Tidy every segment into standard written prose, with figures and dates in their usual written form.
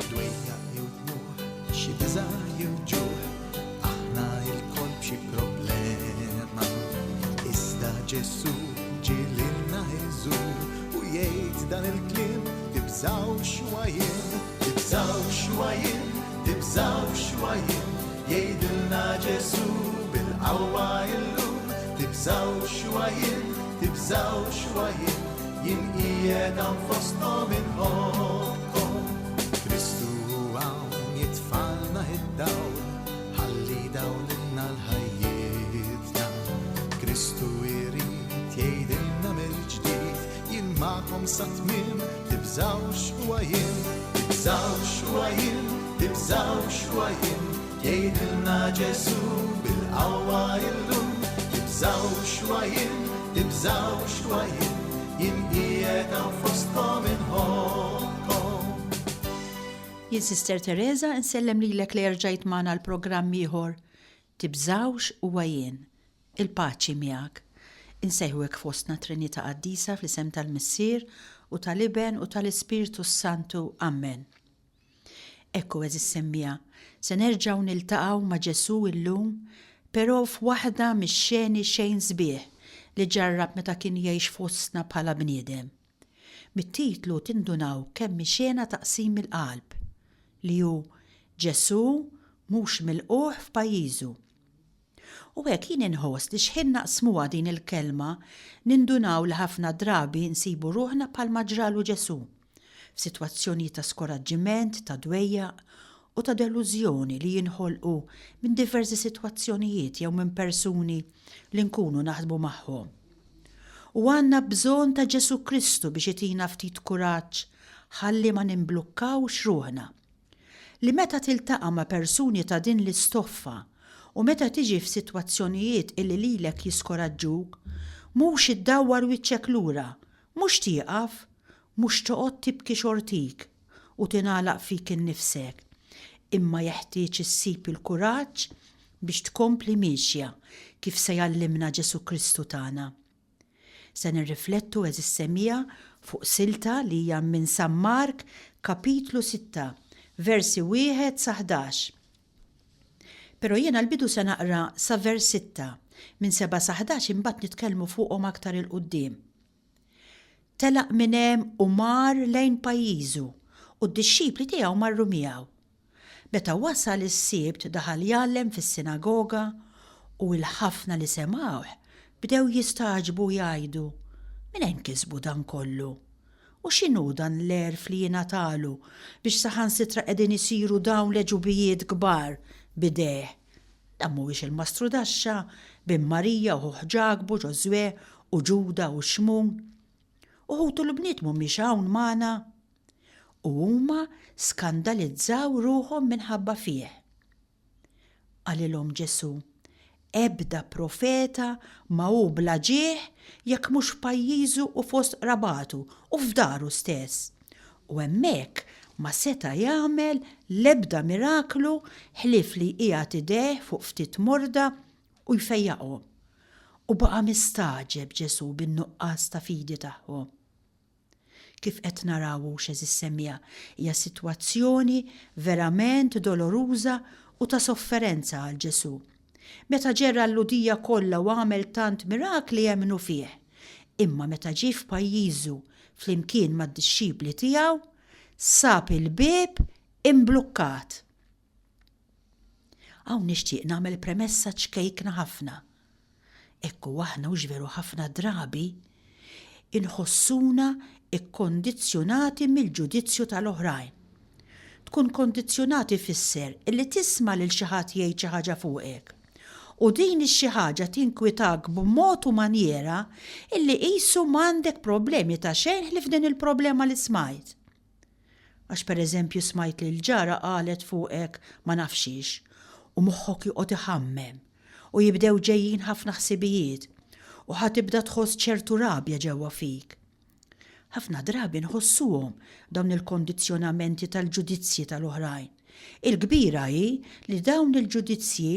Dwejjaq jew dmugħ, xi biża' jew ġuħ, aħna lkoll b'xi problema. Iżda Ġesù ġie lilna jżur u jgħid dan il-kliem, tibżgħux huwa jien, tibżgħux huwa jien, tibżgħux huwa jien. Jgħidilna Ġesù bil-qawwa illum, tibżgħux huwa jien, tibżgħux huwa jien. Jien qiegħed hawn fosthom inħobbkom. Kristu hu hawn jitfalna id-dawl, ħalli jdawlilna l-ħajjitna. Kristu jrid jgħidilna mill-ġdid, jien magħkom sat-tmiem, tibżgħux huwa jien, tibżgħux huwa jien, tibżgħux huwa jien. Jgħidilna Ġesù bil-qawwa illum, tibżgħux huwa jien, tibżgħux huwa jien, jien qiegħed hawn fostkom inħobbkom. Jien Sister Tereża insellem lilek li erġajt magħna għal programm ieħor Tibżgħux huwa jien. Il-paċi miegħek. Insejħu hekk fostna Trinità Qaddisa fl-isem tal-Missier u tal-Iben u tal-Ispirtu s-Santu. Ammen. Hekk hu għeżież semmiegħa, se nerġgħu niltaqgħu ma' Ġesù illum, però f'waħda mix-xeni xejn sbieħ li ġarrab meta kien jgħix fostna bħala bniedem. Mit-titlu tindunaw kemm hi xena ta' qsim il-qalb, li hu Ġesù mhux milqugħ f'pajjiżu. U hekk jien inħoss li xħin naqsmuha din il-kelma nindunaw li ħafna drabi nsibu ruħna bħalma ġralu Ġesù, f'sitwazzjonijiet ta' skoraġġiment, ta' dwejjaq u ta' delużjoni li jinħolqu minn diversi sitwazzjonijiet jew minn persuni li nkunu naħdmu magħhom. U għandna bżonn ta' Ġesù Kristu biex itina ftit kuraġġ ħalli ma nimblukkawx ruħna. Li meta tiltaqa' ma' persuni ta' din l-istoffa u meta tiġi f'sitwazzjonijiet illi lilek jiskoraġġuk, mhux iddawwar wiċċek lura, mhux tieqaf, mhux toqgħod tibki xortik u tingħalaq fik innifsek, imma jeħtieġ issib il-kuraġġ biex tkompli miexja kif se jgħallimna Ġesù Kristu tagħna. Se nirriflettu għeżież semmiegħa fuq silta li hija minn San Mark kapitlu sitta, versi wieħed sa 11. Però jiena l-bidu se naqra sa vers sitta, minn seba' sa 11 imbagħad nitkellmu fuqhom aktar 'il quddiem. Telaq minn hemm u mar lejn pajjiżu, u d-dixxipli tiegħu marru miegħu. Meta wasal is-Sibt daħal jgħallem fis-sinagoga u l-ħafna li semgħuh bdew jistagħġbu u jgħidu, Minn kisbu dan kollu? U x'inhu dan l-għerf li jingħatalu biex saħansitra qegħdin isiru dawn l-għeġubijiet kbar b'idejh? Dan mhuwiex il-mastrudaxxa, bin Marija u ħuh Ġakbu, Ġożwè u Ġuda u Xmun? U ħutu l-bniet mhumiex hawn magħna? U huma skandalizzaw ruħhom minħabba fih. Qalilhom Ġesù, Ebda profeta ma hu bla ġieħ jekk mhux f'pajjiżu u fost qrabatu u f'daru stess. U hemmhekk ma seta' jagħmel l-ebda miraklu ħlief li jqiegħed idejh fuq ftit morda u jfejjaqhom. U baqa' mistagħġeb Ġesù bin-nuqqas ta' fidi tagħhom. Kif qed naraw hux għeżież semmiegħa, hija sitwazzjoni verament doloruża u ta' sofferenza għal Ġesù. Meta ġerra l-Lhudija kollha u għamel tant mirakli emmnu fih. Imma meta ġie f'pajjiżu flimkien mad-dixxipli tiegħu, sab il-bieb imblukkat. Hawn nixtieq nagħmel premessa ċkejkna ħafna. Ekku aħna hux veru ħafna drabi inħossuna kkondizzjonati mill-ġudizzju tal-oħrajn. Tkun kondizzjonat ifisser illi tisma' lil xi ħadd jgħid xi ħaġa fuqek. U din ix-xi ħaġa tinkwitak b'mod u manjera illi qisu m'għandek problemi ta' xejn ħlief din il-problema li smajt. Għax pereżempju smajt li l-ġara qalet fuqek ma nafx xiex, u moħħok joqgħod iħammem, u jibdew ġejjin ħafna ħsibijiet, u ħa tibda tħoss ċertu rabja ġewwa fik. Ħafna drabi nħossuhom dawn il-kondizzjonamenti tal-ġudizzji tal-oħrajn. Il-kbira hi li dawn il-ġudizzji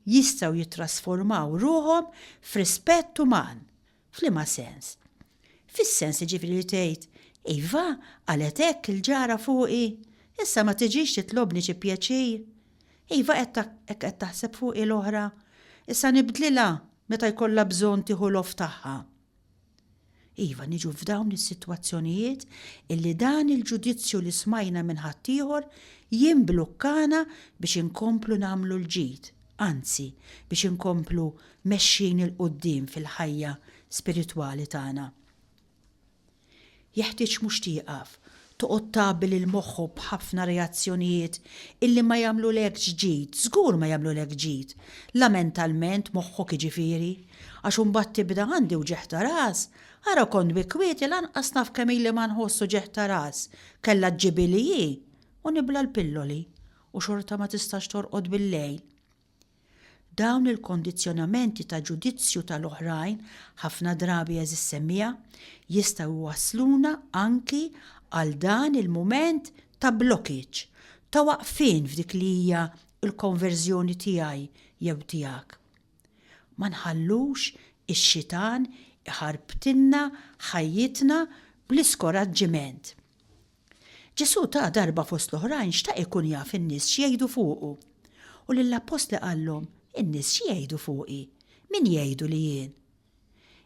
jistgħu jittrasformaw ruħhom f'rispett uman, F'liema sens? Fis-sens jiġifieri li tgħid, Iva, qalet hekk il-ġara fuqi. Issa ma tiġix titlobni xi pjaċir? Iva qed hekk qed taħseb fuqi l-oħra. Issa nibdlilha meta jkollha bżonn tieħu l-off tagħha. Iva, niġu f'dawn is-sitwazzjonijiet illi dan il-ġudizzju li smajna minn ħaddieħor jimblukkana biex inkomplu nagħmlu l-ġid, anzi biex inkomplu mexjin 'il quddiem fil-ħajja spiritwali tagħna. Jeħtieġ mhux tieqaf, toqgħod tgħabbi lil moħħok b'ħafna reazzjonijiet illi ma jagħmlulekx ġid, żgur ma jagħmlulek ġid, la mentalment, moħħok jiġifieri, għax imbagħad tibda għandi wġigħ ta' ras, ara kont bi kwieti lanqas naf kemm ili ma nħoss uġigħ ta' ras, kellha ġġibili hi, u nibla' l-pilloli, u xorta ma tistax torqod bil-lejl. Dawn il-kondizzjonamenti ta' ġudizzju tal-oħrajn, ħafna drabi għeżież semmiegħa, jistgħu jwassluna anki għal dan il-mument ta' blockage, ta' waqfien f'dik li hija l-konverżjoni tiegħi jew tiegħek. Ma nħallux ix-xitan iħarbtilna ħajjitna bl-iskoraġġiment. Ġesù ta' darba fost l-oħrajn xtaq ikun jaf in-nies x'jgħidu fuqu. U lill-appostli qallhom, In-nies x'jgħidu fuqi? Min jgħidu li jien?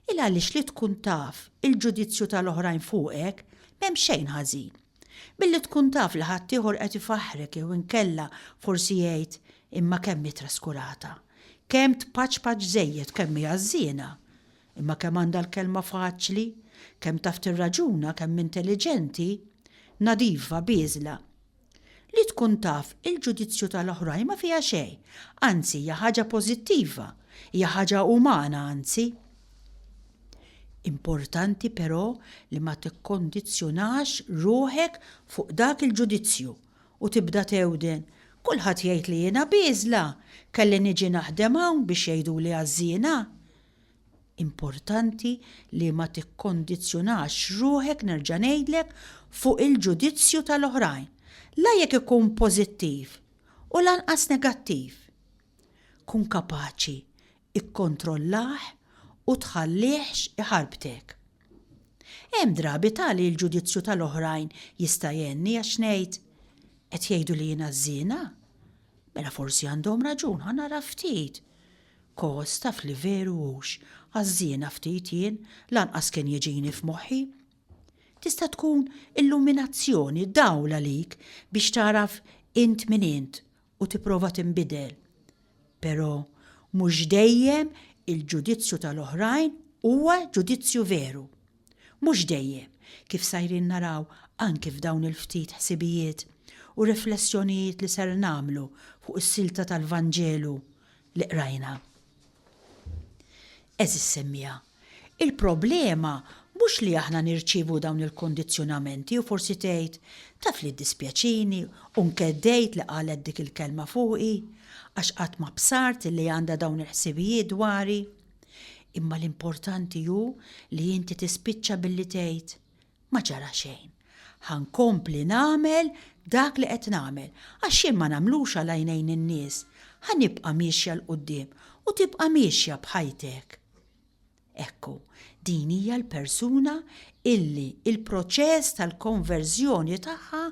Il għaliex li tkun taf il-ġudizzju tal-oħrajn fuqek m'hemm xejn ħażin. Billi tkun taf li ħaddieħor qed ifaħħrek jew inkella forsi jgħid imma kemm hi traskurata, kemm tpaċpaċ żejjed, kemm hi għażżiena. Imma kemm għandha l-kelma faċli, kemm taf tirraġuna, kemm intelliġenti, nadifa, bieżla. Li tkun taf il-ġudizzju tal-oħrajn ma fiha xejn, anzi hija ħaġa pożittiva, hija ħaġa umana anzi. Importanti però li ma tikkondizzjonax ruħek fuq dak il-ġudizzju u tibda thewden, kulħadd jgħid li jiena bieżla, kelli niġi naħdem hawn biex jgħiduli għażżiena? Importanti li ma tikkondizzjonax ruħek, nerġa' ngħidlek, fuq il-ġudizzju tal-oħrajn, la jekk ikun pożittiv u lanqas negattiv. Kun kapaċi ikkontrollah u tħallihx iħarbtek. Hemm drabi ta' li l-ġudizzju tal-oħrajn jista' jgħinni għax ngħid, qed jgħidu li jien għażżiena? Mela forsi għandhom raġun, ħa nara ftit. Kos taf li veru hux, għażżiena ftit jien, lanqas kien jiġini f'moħħi. Tista' tkun illuminazzjoni, dawl għalik biex tagħraf int min int u tipprova tinbidel. Però mhux dejjem il-ġudizzju tal-oħrajn huwa ġudizzju veru. Mhux dejjem, kif sajrin naraw anki f'dawn il-ftit ħsibijiet u riflessjonijiet li ser nagħmlu fuq is-silta tal-Vanġelu li qrajna. Għeżież semmiegħa, il-problema mhux li aħna nirċievu dawn il-kondizzjonamenti u forsi tgħid, taf li ddispjaċini u nkeddejt li qalet dik il-kelma fuqi, għax qatt ma bsart li għandha dawn il-ħsibijiet dwari. Imma l-importanti hu li inti tispiċċa billi tgħid, Ma ġara xejn. Ħa nkompli nagħmel dak li qed nagħmel, għax jien ma nagħmlux għal għajnejn in-nies. Ħa nibqa' miexja 'l quddiem u tibqa' miexja b'ħajtek. Ekku, din hija l-persuna illi l-proċess tal-konverżjoni tagħha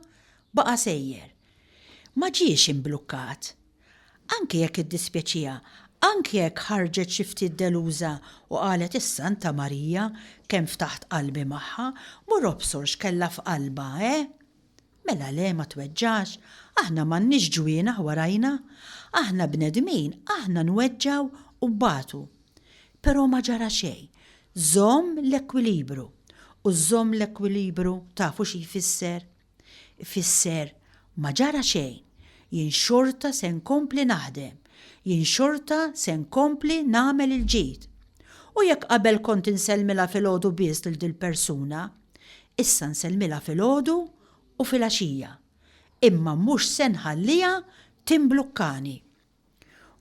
baqa' sejjer. Ma ġiex imblukkat. Anki jekk iddispjaċieha, anki jekk ħarġet xi ftit deluża u qalet is-Santa Marija kemm ftaħt qalbi magħha, mur obsor x'kellha f'qalbha, eh? Mela le ma tweġġax, aħna m'għandniex ġwienaħ warajna, aħna bnedmin, aħna nweġġgħu u nbatu. Però ma ġara xejn. Żomm l-ekwilibru. U żżomm l-ekwilibru tafu xi jfisser? Ifisser ma ġara xejn, jien xorta se nkompli naħdem, jien xorta se nkompli nagħmel il-ġid. U jekk qabel kont insellmilha filgħodu biss lil dil-persuna, issa nsellmilha filgħodu u filgħaxija. Imma mhux se nħalliha timblukkani.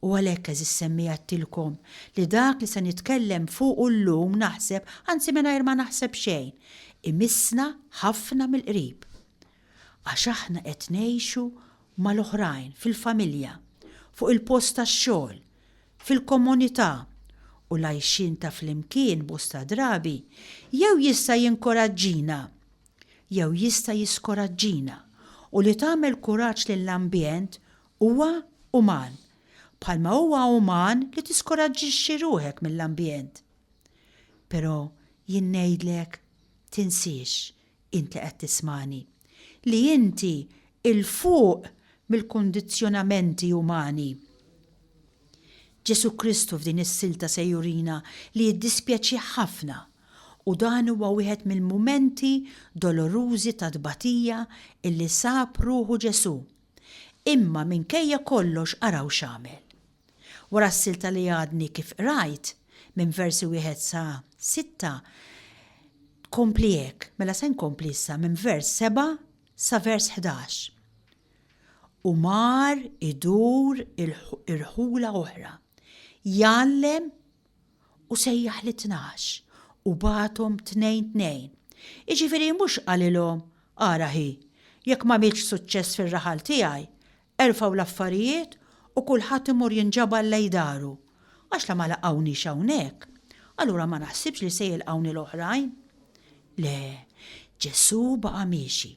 U għalhekk għeżież semmiegħa għedtilkom li dak li se nitkellem fuqu llum naħseb, anzi mingħajr ma naħseb xejn, imissna ħafna mill-qrib. Għax aħna qed ngħixu mal-oħrajn fil-familja, fuq il-post tax-xogħol, fil-komunità, u l-għajxien ta' flimkien bosta drabi jew jista' jinkoraġġina jew jista' jiskoraġġina. u li tagħmel kuraġġ lill-ambjent huwa uman, bħalma huwa uman li tiskoraġġixxi ruħek mill-ambjent. Però jien ngħidlek tinsiex, int li qed tismagħni, li inti 'l fuq mill-kundizzjonamenti umani. Ġesù Kristu f'din is-silta se jurina li jiddispjaċih ħafna u dan huwa wieħed mill-mumenti dolorużi ta' tbatija illi sab ruħu Ġesù. Imma minkejja kollox araw x'għamel. Wara s-silta li għadni kif qrajt, minn versi wieħed sa sitta, tkompli hekk, mela se nkompli issa minn vers sebgħa sa vers 11. U mar idur irħula oħra, jgħallem u sejjaħ lit-tnax u bagħathom tnejn tnejn. Jiġifieri mhux qalilhom, Ara ħi, jekk m'għamiltx suċċess fir-raħal tiegħi, erfgħu l-affarijiet u kulħadd imur jinġabar lejn daru, għax la ma laqgħunix hawnhekk, allura ma naħsibx li se jilqgħuni l-oħrajn. Le, Ġesù baqa' miexi.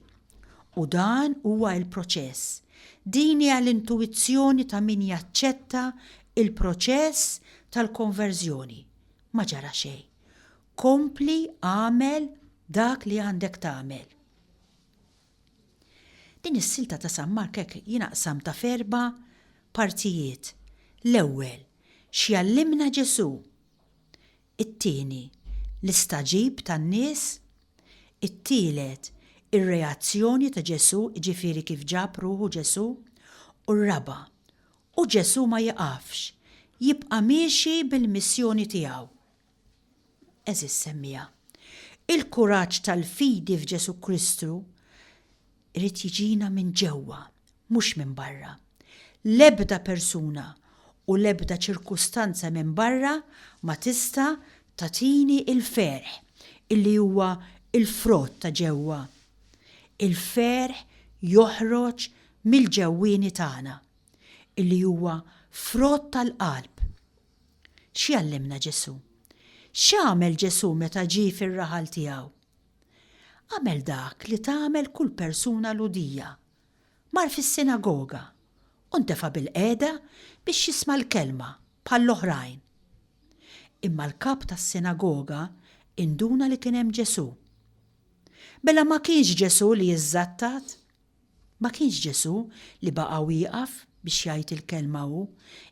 U dan huwa l-proċess. Din hija l-intuwizzjoni ta' min jaċċetta l-proċess tal-konverżjoni. Ma ġara xejn. Kompli agħmel dak li għandek tagħmel. Din is-silta ta' San Mark hekk jiena qsamtha f'erba' partijiet. L-ewwel, x'jgħallimna Ġesù? It-tieni, l-istagħġib tan-nies. It-tielet, ir-reazzjoni ta' Ġesù, jiġifieri kif ġab ruħu Ġesù. U r-raba', u Ġesù ma jiqafx, jibqa' miexi bil-missjoni tiegħu. Għeżież semmiegħa, il-kuraġġ tal-fidi f'Ġesù Kristu irid jiġina minn ġewwa, mhux minn barra. L-ebda persuna u l-ebda ċirkustanza minn barra ma tista' tagħtini l-ferħ illi huwa l-frott ta' ġewwa. Il-ferħ joħroġ mill-ġewwieni tagħna, illi huwa frott tal-qalb. X'jgħallimna Ġesù? X'għamel Ġesù meta ġie fir-raħal tiegħu? Għamel dak li tagħmel kull persuna Lhudija. Mar fis-sinagoga u ntefa' bilqiegħda biex jisma' l-kelma bħall-oħrajn. Imma l-kap tas-sinagoga induna li kien hemm Ġesù. Mela ma kienx Ġesù li jiżżattat? Ma kienx Ġesù li baqa' wieqaf biex jgħid il-kelma hu,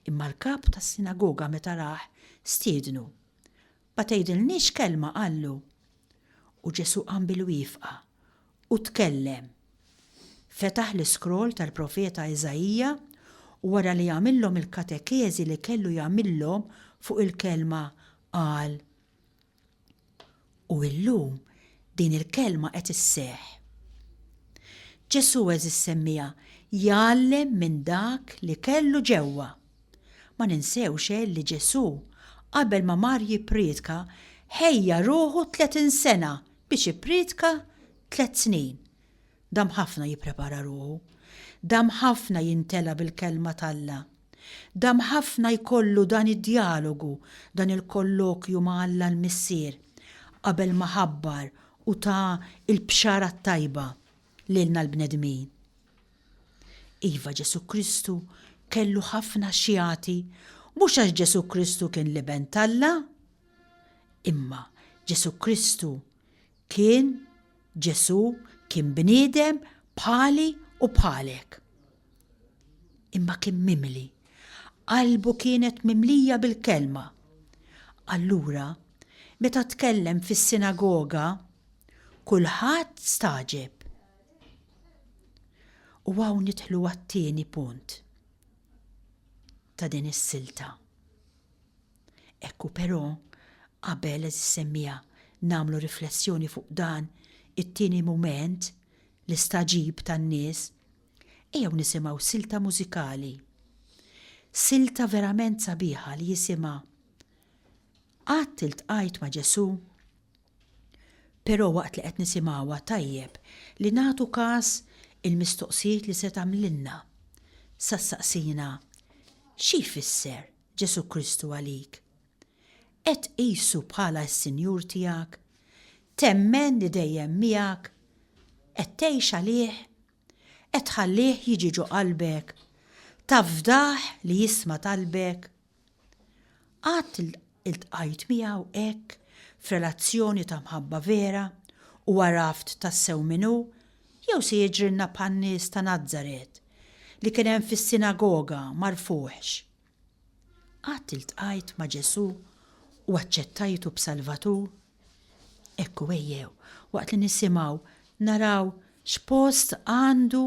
imma l-kap tas-sinagoga meta rah, stiednu. Ma tgħidilniex kelma, qallu. U Ġesù qam bil-wieqfa u tkellem. Fetaħ l-iskroll tal-profeta Iżaija u wara li għamillhom il-katekeżi li kellu jagħmillhom fuq il-kelma qal, U illum din il-kelma qed isseħħ. Ġesù għeżież semmiegħa jgħallem minn dak li kellu ġewwa. Ma ninsewx eh li Ġesù qabel ma mar jipprietka ħejja ruħu 30 sena biex ipprietka tlett snin. Dam ħafna jipprepara ruħu. Dam ħafna jintela' bil-Kelma t'Alla. Dam ħafna jkollu dan id-djalogu, dan il-kollokju ma' Alla l-Missier, qabel ma ħabbar u ta l-bxara t-tajba lilna l-bnedmin. Iva Ġesù Kristu kellu ħafna x'jagħti, mhux għax Ġesù Kristu kien l-Iben t'Alla, imma Ġesù Kristu kien Ġesù kien bniedem bħali u bħalek. Imma kien mimli. Qalbu kienet mimlija bil-Kelma. Allura, meta tkellem fis-sinagoga, kulħadd stagħġeb. U hawn nidħlu għat-tieni punt ta' din is-silta. Ekku però, qabel, għeżież semmiegħa, nagħmlu riflessjoni fuq dan it-tieni mument, l-istagħġib tan-nies, ejjew nisimgħu silta mużikali. Silta verament sabiħa li jisimha Qatt iltqajt ma' Ġesù? Però waqt li qed nisimgħuha tajjeb li nagħtu kas il-mistoqsijiet li se tagħmlilna. Sa ssaqsina, Xi jfisser Ġesù Kristu għalik? Qed tqisu bħala s-Sinjur tiegħek? Temmen li dejjem miegħek? Qed tgħix għalih? Qed tħallih jiġi ġo qalbek? Tafdah li jisma' talbek? Qatt iltqajt miegħu hekk f'relazzjoni ta' mħabba vera u għaraft tassew min hu, jew se jiġrilna bħan-nies ta' Nazaret li kien hemm fis-sinagoga m'għarfuhx? Qatt iltqajt ma' Ġesù u aċċettajtu b'Salvatur? Ekku ejjew, waqt li nisimgħu, naraw x'post għandu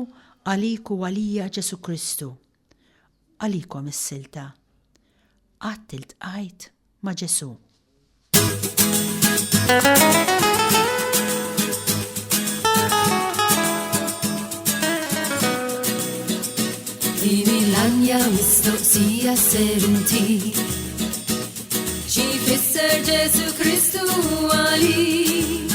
għalik u għalija Ġesù Kristu. Għalikom is-silta. Qatt iltqajt ma' Ġesù. Din l-anja mistoqsija ser inti. Xi fisser Ġesu Kristu għalik?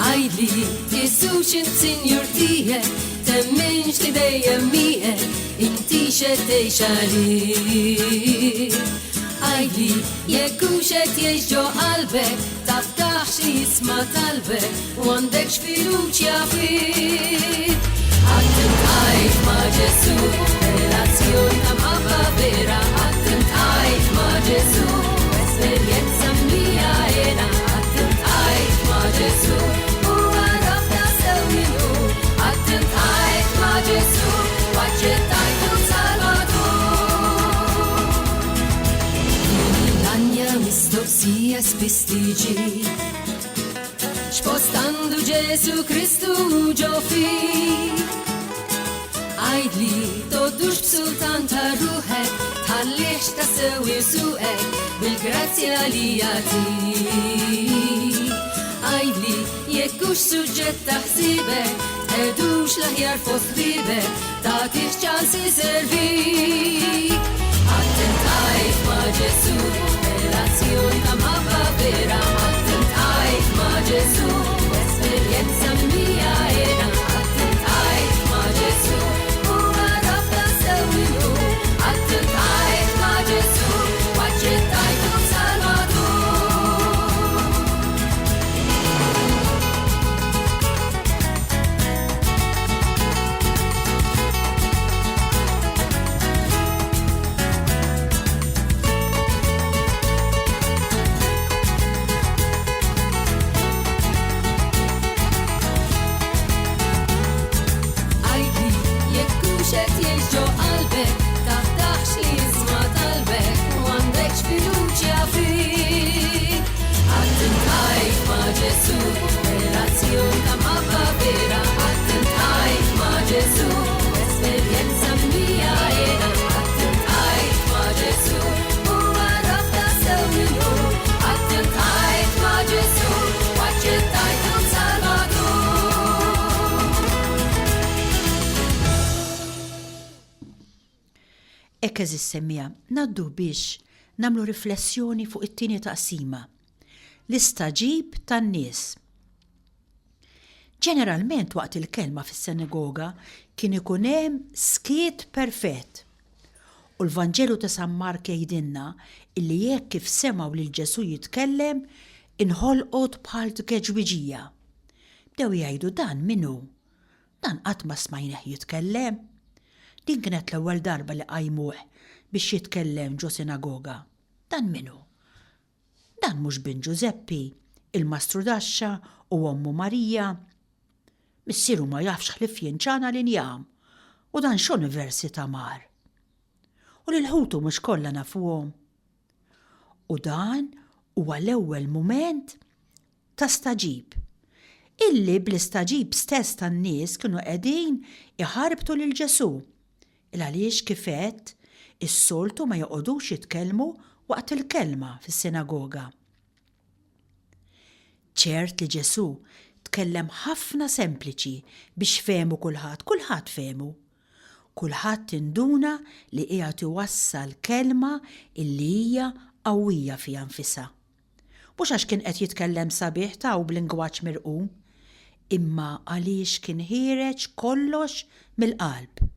Għidli, tisux int sinjur tiegħek, temminx li dejjem miegħek, inti xed tgħix għalih. Għidli, jekk hux qed jgħix ġo qalbek, taftaħx li jisma' talbek, u għandekx fiduċja fih. Qatt iltqajt ma' Ġesù, relazzjoni ta' mħabba vera, qatt iltqajt ma' Ġesù, esperjenza mlija hena, qatt iltqajt ma' Ġesù, u għaraf tassew min hu, qatt iltqajt ma' Ġesù, u aċċettajtu Salvatur. Din l-għanja mistoqsija spiss tiġi. X'post għandu Ġesu Kristu ġo fik? Għidli, toddux b'sultan ta' ruħek, tħallihx tassew isuqek bil-grazzja li jagħtik. Għidli, jekk hux suġġett ta' ħsiebek, tqegħdux l-aħjar fost ħbiebek, tagħtih ċans iservik. Qatt iltqajt ma' Ġesù, relazzjoni ta' mħabba vera. Qatt iltqajt ma' Ġesù, esperjenza mimlija hena. Qatt iltqajt ma' Ġesù, u għaraf tassew min hu. Qatt iltqajt ma' Ġesù, u aċċettajtu b'Salvatur. Għidli, jekk hux qed jgħix ġo qalbek, taftaħx li jisma' talbek u għandekx fiduċja fih. Qatt iltqajt ma' Ġesù, relazzjoni ta' mħabba vera. Qatt iltqajt ma' Ġesù, esperjenza mimlija hena. Qatt iltqajt ma' Ġesù, u għaraf tassew min hu. Qatt iltqajt ma' Ġesù, u aċċettajtu b'Salvatur. Hekk għeżież semmiegħa, ngħaddu biex nagħmlu riflessjoni fuq it-tieni taqsima, l-istagħġib tan-nies. Ġeneralment waqt il-kelma fis-sinagoga kien ikun hemm skiet perfett. U l-Vanġelu ta' San Mark jgħidilna illi hekk kif semgħu lil Ġesù jitkellem inħolqot bħal tgeġwiġija. Bdew jgħidu dan min hu? Dan qatt ma smajnih jitkellem. Din kienet l-ewwel darba li qajmuh biex jitkellem ġo sinagoga. Dan min hu? Dan mhux bin Ġużeppi, il-mastrudaxxa u ommu Marija? Missieru ma jafx ħlief jinċana l-injam, u dan x'università mar? U lil ħutu mhux kollha nafuhom? U dan huwa l-ewwel mument ta' stagħġib, illi bl-istagħġib stess tan-nies kienu qegħdin iħarbtu lil Ġesù, il-għaliex kif għedt, is-soltu ma joqogħdux jitkellmu waqt il-kelma fis-sinagoga. Ċert li Ġesù tkellem ħafna sempliċi biex fehmu kulħadd, kulħadd fehmu. Kulħadd induna li qiegħed iwassal kelma illi hija qawwija fiha nfisha. Mhux għax kien qed jitkellem sabiħ ta' u b'lingwaġġ mirqum, imma għaliex kien ħiereġ kollox mill-qalb.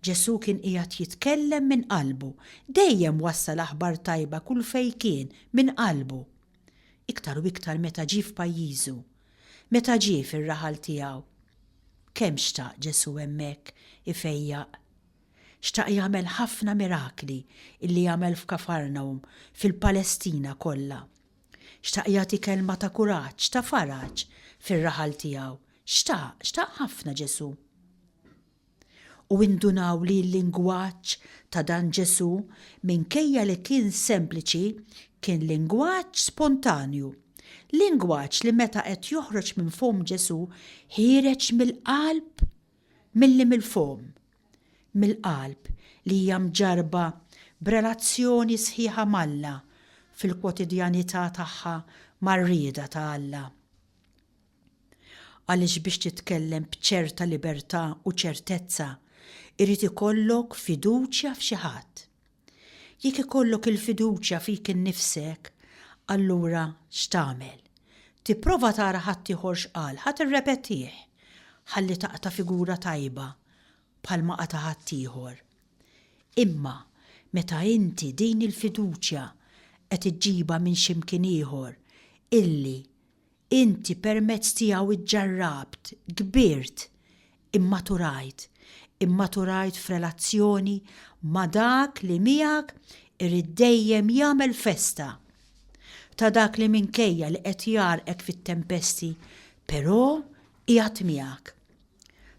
Ġesù kien qiegħed jitkellem minn qalbu, dejjem wassal aħbar tajba kull fejn kien minn qalbu. Iktar u iktar meta ġie f'pajjiżu, meta ġie fir-raħal tiegħu. Kemm xtaq Ġesù hemmhekk ifejjaq! Xtaq jagħmel ħafna mirakli illi għamel f'Kafarnahum, fil-Palestina kollha. Xtaq jagħti kelma ta' kuraġġ, ta' faraġ fir-raħal tiegħu. Xtaq, xtaq ħafna Ġesù. U indunaw li l-lingwaġġ ta' dan Ġesù, minkejja li kien sempliċi, kien lingwaġġ spontanju. Lingwaġġ li meta qed joħroġ minn fomm Ġesù ħiereġ mill-qalb milli mill-fomm. Mill-qalb li hija mġarrba b'relazzjoni sħiħa m'Alla fil-kwotidjanità tagħha mar-rieda ta' Alla. Għaliex biex titkellem b'ċerta libertà u ċertezza, irid ikollok fiduċja f'xi ħadd. Jekk ikollok il-fiduċja fik innifsek, allura x'tagħmel? Tipprova tara ħaddieħor x'qal, ħa tirrepetih, ħalli taqta' figura tajba bħalma qata' ħaddieħor. Imma meta inti din il-fiduċja qed iġġibha minn xi mkien ieħor illi Inti permezz tiegħu ġġarrabt, kbirt, immaturajt, immaturajt f'relazzjoni ma' dak li miegħek irid dejjem jagħmel festa. Ta' dak li minkejja li qed jgħarrqek fit-tempesti, però qiegħed miegħek.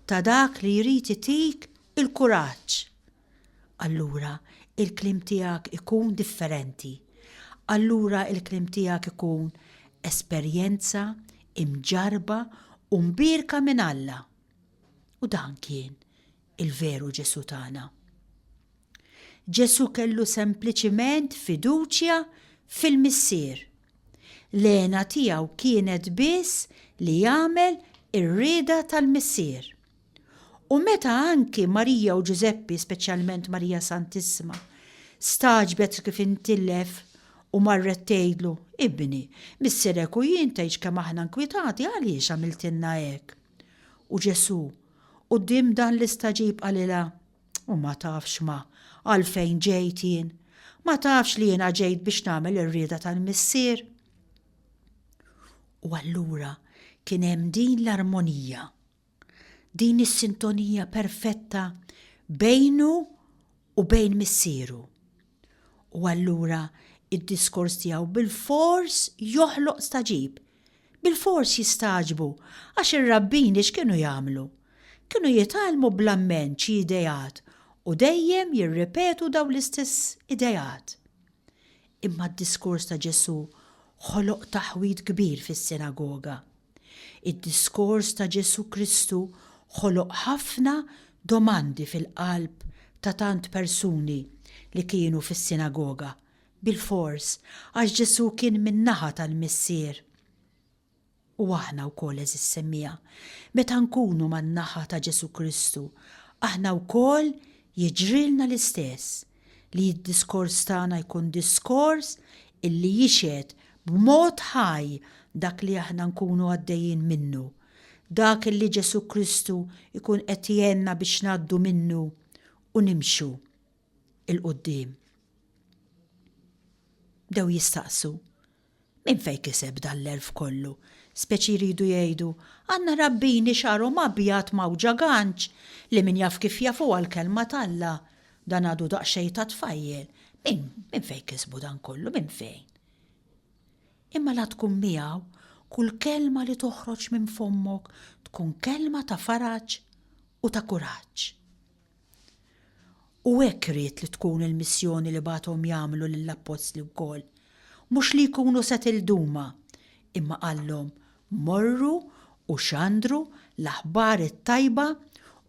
Ta' dak li jrid itik il-kuraġġ. Allura il-kliem tiegħek ikun differenti. Allura il-kliem tiegħek ikun esperjenza imġarrba u mbierka minn Alla. U dan kien il-veru Ġesù tagħna. Ġesù kellu sempliċiment fiduċja fil-Missier. L-hena tiegħu kienet biss li jagħmel ir-rieda tal-Missier. U meta anki Marija u Ġużeppi, speċjalment Marija Santissima, stagħġbet kif intilef u marret tgħidlu, Ibni, missierek u jien tgħidx kemm aħna nkwitati għaliex għamiltilna hekk. U Ġesù, quddiem dan l-istagħġib qalilha, U ma tafx ma, għalfejn ġejt jien? Ma tafx li jiena ġejt biex nagħmel ir-rieda tal-Missier? U allura kien hemm din l-armonija Din is-sintonija perfetta bejnu u bejn Missieru. U allura id-diskors tiegħu bilfors joħloq stagħġib. Bilfors jistagħġbu għax ir-rabbini x'kienu jagħmlu? Kienu jitgħallmu bl-amment xi ideat u dejjem jirripetu dawn l-istess ideat. Imma d-diskors ta' Ġesù ħoloq taħwid kbir fis-sinagoga. Id-diskors ta' Ġesù Kristu ħoloq ħafna domandi fil-qalb ta' tant persuni li kienu fis-sinagoga, bilfors għax Ġesù kien min-naħa tal-Missier. U aħna wkoll, għeżież semmiegħa, meta nkunu man-naħa ta' Ġesù Kristu, aħna wkoll jiġrilna l-istess, li d-diskors tagħna jkun diskors illi jixhed b'mod ħaj dak li aħna nkunu għaddejjin minnu, dak illi Ġesù Kristu jkun qed jgħinna biex ngħaddu minnu u nimxu 'l quddiem. Bdew jistaqsu, Minn fejn kiseb dan l-għerf kollu? Speċi jridu jgħidu, għandna rabbini xagħarhom abjad mgħawġa ganċ, li min jaf kif jafuha l-kelma t'Alla. Dan għadu daqsxejn ta' tfajjel. Min, minn fejn kisbu dan kollu, minn fejn? Imma la tkun miegħu, kull kelma li toħroġ minn fommok tkun kelma ta' faraġ u ta' kuraġġ. U hekk ried li tkun il-missjoni li bagħathom jagħmlu lill-appostli wkoll, mhux li jkunu settled huma, imma qallhom, Morru u xandru l-aħbar it-tajba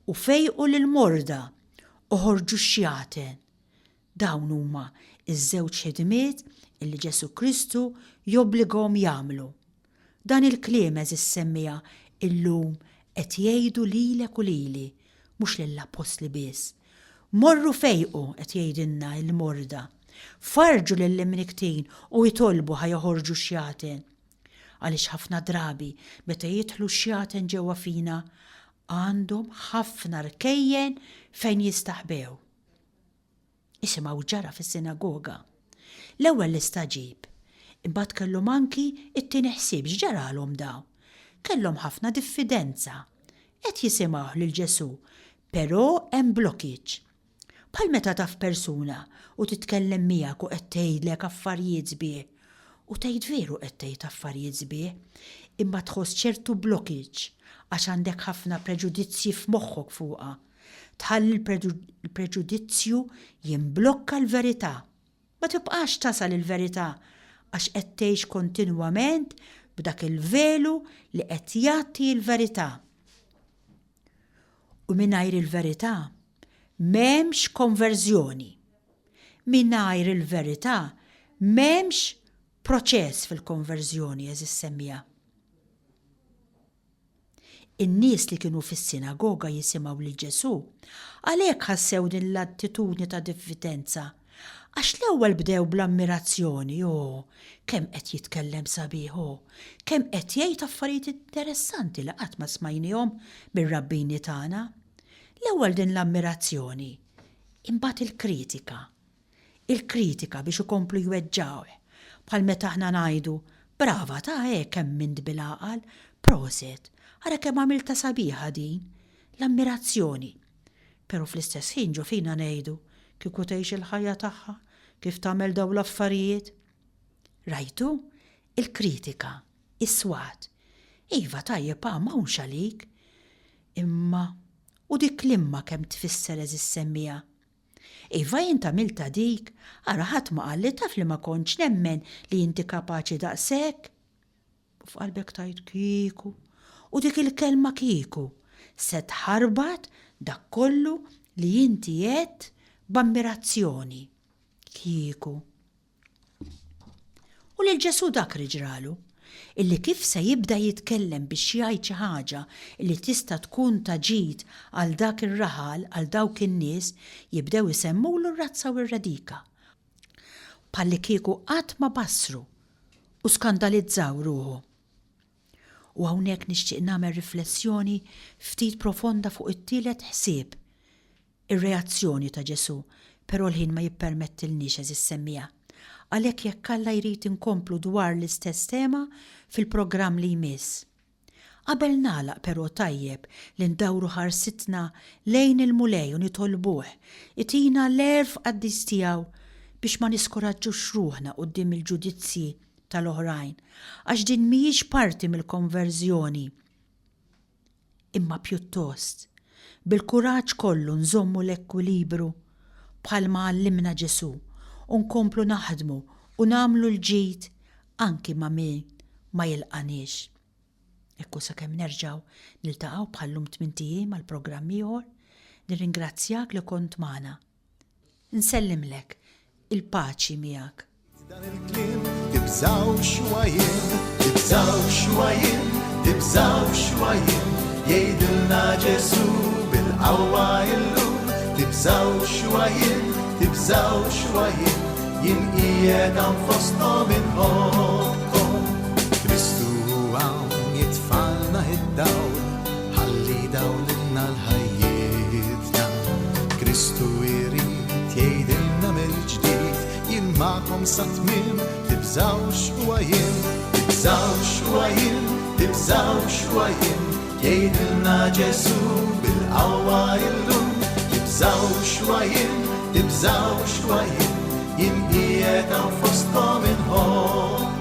u fejqu lill-morda, oħorġu x-xjaten. Dawn huma ż-żewġ ħidmiet illi Ġesù Kristu jobbligahom jagħmlu. Dan il-kliem, għeżież semmiegħa, illum qed jgħidu lilek u lili, mhux lill-appostli biss. Morru fejqu, qed jgħidilna, il-morda. Farrġu lill-imnikktin u itolbu ħa joħorġu x-xjaten. Għaliex ħafna drabi meta jidħlu x-xjaten ġewwa fina, għandhom ħafna rkejjen fejn jistaħbew. Isimgħu x'ġara fis-sinagoga. L-ewwel l-istagħġib, imbagħad kellhom anki t-tieni ħsieb x'ġaralhom dawn. Kellhom ħafna diffidenza. Qed jisimgħuh lil Ġesù, però hemm blockage. Bħal meta taf persuna u titkellem miegħek u qed tgħidlek affarijiet sbieħ u tgħid veru qed tgħid affarijiet sbieħ, imma tħoss ċertu blockage għax għandek ħafna preġudizzji f'moħħok fuqha. Tħalli l-preġudizzju jimblokka l-verità. Ma tibqax tasal il-verità għax qed tgħix kontinwament b'dak il-velu li qed jgħatti l-verità. U mingħajr il-verità m'hemmx konverżjoni. Mingħajr il-verità m'hemmx proċess fil-konverżjoni, għeżież semmiegħa. In-nies li kienu fis-sinagoga jisimgħu lil Ġesù għalhekk ħassew din l-attitudni ta' diffidenza. Għax l-ewwel bdew bl-ammirazzjoni, O, kemm qed jitkellem sabiħ, o, kemm qed jgħid affarijiet interessanti li qatt ma smajniehom mir-rabbini tagħna. L-ewwel din l-ammirazzjoni, imbagħad il-kritika. Il-kritika biex ikomplu jweġġgħuh. Bħal meta aħna ngħidu, Brava ta' eh kemm int bil-għaqal, proset, ara kemm għamiltha sabiħa din. L-ammirazzjoni. Però fl-istess ħin ġo fina ngħidu, kieku tgħix il-ħajja tagħha, kif tagħmel dawn l-affarijiet. Rajtu? Il-kritika. Is-swat. Iva tajjeb ah m'hawnx għalik. Imma, u dik l-imma kemm tfisser għeżież semmiegħa. Iva int għamiltha dik, ara ħadd ma qalli taf li ma kontx nemmen li inti kapaċi daqshekk. U f'qalbek tgħid kieku, u dik il-kelma kieku se tħarbat dak kollu li inti għedt b'ammirazzjoni. Kieku. U lil Ġesù dak li ġralu, illi kif se jibda jitkellem biex jgħid xi ħaġa li tista' tkun ta' ġid għal dak ir-raħal, għal dawk in-nies, jibdew isemmulu r-razza u r-redika. Bħallikieku qatt ma bassru u skandalizzaw ruħu. U hawnhekk nixtieq nagħmel riflessjoni ftit profonda fuq it-tielet ħsieb Ir-reazzjoni ta' Ġesù, però l-ħin ma jippermettilniex għeżież semmiegħa. Għalhekk jekk Alla jrid inkomplu dwar l-istess tema fil-programm li jmiss. Qabel nagħlaq però tajjeb li ndawru ħarsitna lejn il-Mulej u nitolbuh itina l-għerf qaddis tiegħu biex ma niskoraġġux ruħna quddiem il-ġudizzji tal-oħrajn għax din mhijiex parti mill-konverżjoni imma pjuttost, bil-kuraġġ kollu nżommu l-ekwilibru bħalma għallimna Ġesù u nkomplu naħdmu u nagħmlu l-ġid anki ma' min ma jilqagħniex. Hekk hu sakemm nerġgħu niltaqgħu bħal-lum tmint ijiem għal programm ieħor, nirringrazzjak li kont magħna. Nsellimlek, il-paċi miegħek. Dan il-kliem tibżgħux huwa jien, tibżgħux huwa jien, tibżgħux huwa jien, jgħidilna Ġesù bil-qawwa illum, tibżgħux huwa jien, tibżgħux huwa jien, jien qiegħed hawn fosthom inħobbkom. Kristu hawn jitfalna id-dawl, ħalli dawlilna l-ħajjitna. Kristu jrid jgħidilna mill-ġdid, jien magħkom sat-tmiem, tibżgħux huwa jien, tibżgħux huwa jien, tibżgħux huwa jien, jgħidilna Ġesù bil-qawwa illum, tibżgħux huwa jien, tibżgħux huwa jien, jien qiegħed hawn fostkom inħobbkom.